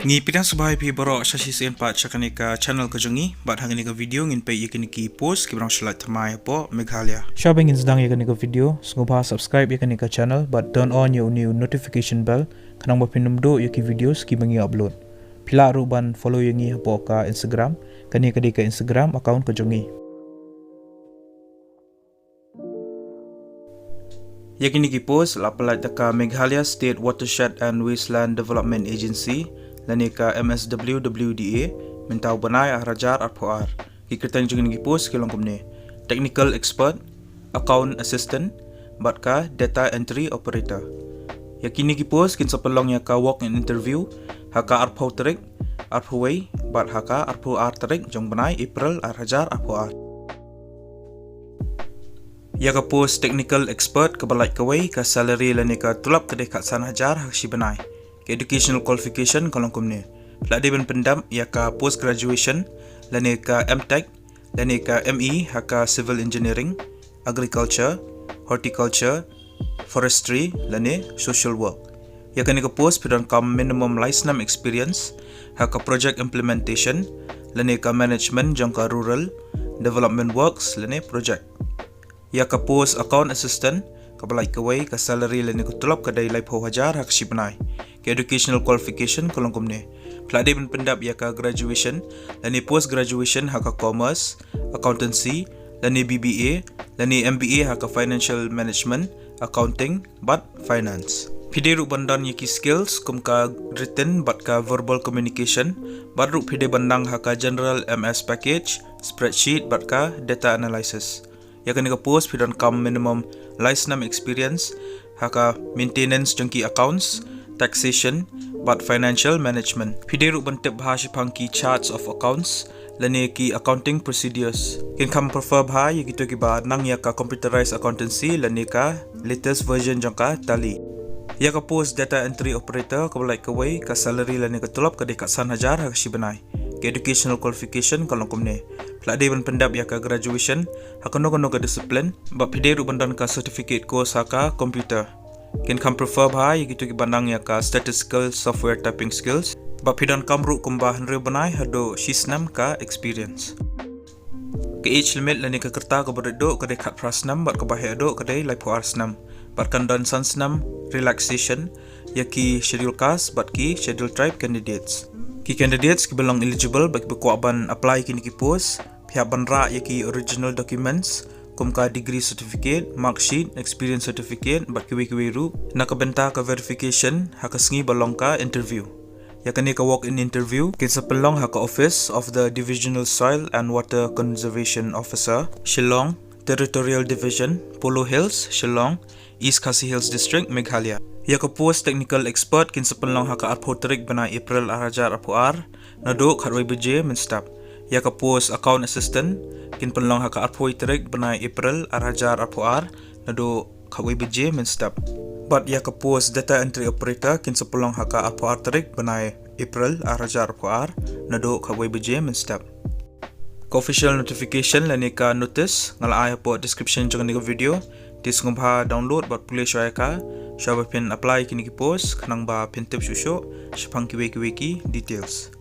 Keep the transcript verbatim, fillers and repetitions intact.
Ngi pdiang sngewbha ïa phi baroh sha shisien pat sha kane ka channel ka jong ngi, bad ha kane ka video ngin peit ïa kine ki post kiba dang shu lait thymmai hapoh Meghalaya. Shwa ban ngin sdang ïa kane ka video, sngewbha subscribe ïa kane ka channel bad turn on ïa une u notification bell, khnang ba phin ym duh ïa ki videos kiba ngi upload. Phi lah ruh ban follow ïa ngi hapoh ka Instagram, kane ka dei ka Instagram account ka jong ngi. Ïa kine ki post la pyllait da ka Meghalaya State Watershed and Wasteland Development Agency, lane ka M S W W D A, mynta u bnai ar hajar arphew ar. Ki kyrteng jong kine ki post ki long kumne: Technical Expert, Account Assistant, bad ka Data Entry Operator. Ïa kine ki post kin sa pynlong ïa ka walk-in interview ha ka arphew tarik, arphew wei, bad ha ka arphew ar tarik jong bnai April ar hajar arphew ar. Ïa ka post Technical Expert kaba lait kawei, ka salary lane ka tulop ka dei khatsan hajar ha ka shi bnai. Ka educational qualification ka long kumne: phi la dei ban pyndep ïa ka post graduation lane ka M Tech lane ka M E ha ka Civil Engineering, Agriculture, Horticulture, Forestry lane Social Work. Ïa kane ka post phi donkam minimum lai snem experience ha ka project implementation lane ka management jong ka rural development works lane project. Ïa ka post Account Assistant kaba lait kawei, ka salary lane ka tulop ka dei laiphew hajar ha ka shi bnai. Ka educational qualification ka long kumne: phi la dei ban pyndep ïa ka graduation lane post graduation ha ka Commerce, Accountancy lane B B A lane M B A ha ka Financial Management, Accounting bad Finance. Phi dei ruh ban don ïa ki skills kum ka written bad ka verbal communication, bad ruh phi dei ban nang ha ka General M S Package, Spreadsheet bad ka Data Analysis. Ïa kane ka post phi donkam minimum lai snem experience ha ka maintenance jong ki accounts, taxation bad financial management. Phi dei ruh ban tip bha shaphang ki charts of accounts lane ki accounting procedures. Kin kham prefer bha ïa kito kiba nang ïa ka computerized accountancy lane ka latest version jong ka Tally. Ïa ka post Data Entry Operator kaba lait kawei, ka salary lane ka tulop ka dei khatsan hajar ha ka shi bnai. Ka educational qualification ka long kumne: phi la dei ban pyndep ïa ka graduation ha kano kano ka discipline, bad phi dei ruh ban don ka certificate course ha ka computer. Kin kham prefer bha ïa kito kiba nang ïa ka statistical software typing skills, bad phi donkam ruh kumba hynriew bnai haduh shi snem ka experience. Ka age limit lane ka rta kaba rit duh ka dei khatphra snem bad kaba heh duh ka dei laiphew ar snem, bad kan don san snem relaxation ïa ki Schedule Caste bad ki Schedule Tribe candidates. Ki candidates kiba long eligible bad kiba kwah ban apply kine ki post, phi hap ban rah ïa ki original documents kum ka degree certificate, mark sheet, experience certificate bad kiwei kiwei ruh na ka bynta ka verification ha ka sngi ba long ka interview. Ïa kane ka walk-in interview kin sa pynlong ha ka office of the Divisional Soil and Water Conservation Officer, Shillong, Territorial Division, Polo Hills, Shillong, East Khasi Hills District, Meghalaya. Ïa ka post Technical Expert kin sa pynlong ha ka arphew tarik bnai April ar hajar arphew ar, naduh khatwei baje mynstep. Ïa ka post Account Assistant kin pynlong ha ka arphew tarik bnai April ar hajar arphew ar, naduh khatwei baje mynstep. Bad ïa ka post Data Entry Operator kin sa pynlong ha ka arphew ar tarik bnai April ar hajar arphew ar, naduh khatwei baje mynstep. Ka official notification lane ka notice nga la ai hapoh description jong kane ka video. Te sngewbha download bad pule shwa ïa ka shwa ba phin apply kine ki post, khnang ba phin tip shuh shuh shaphang kiwei kiwei ki details.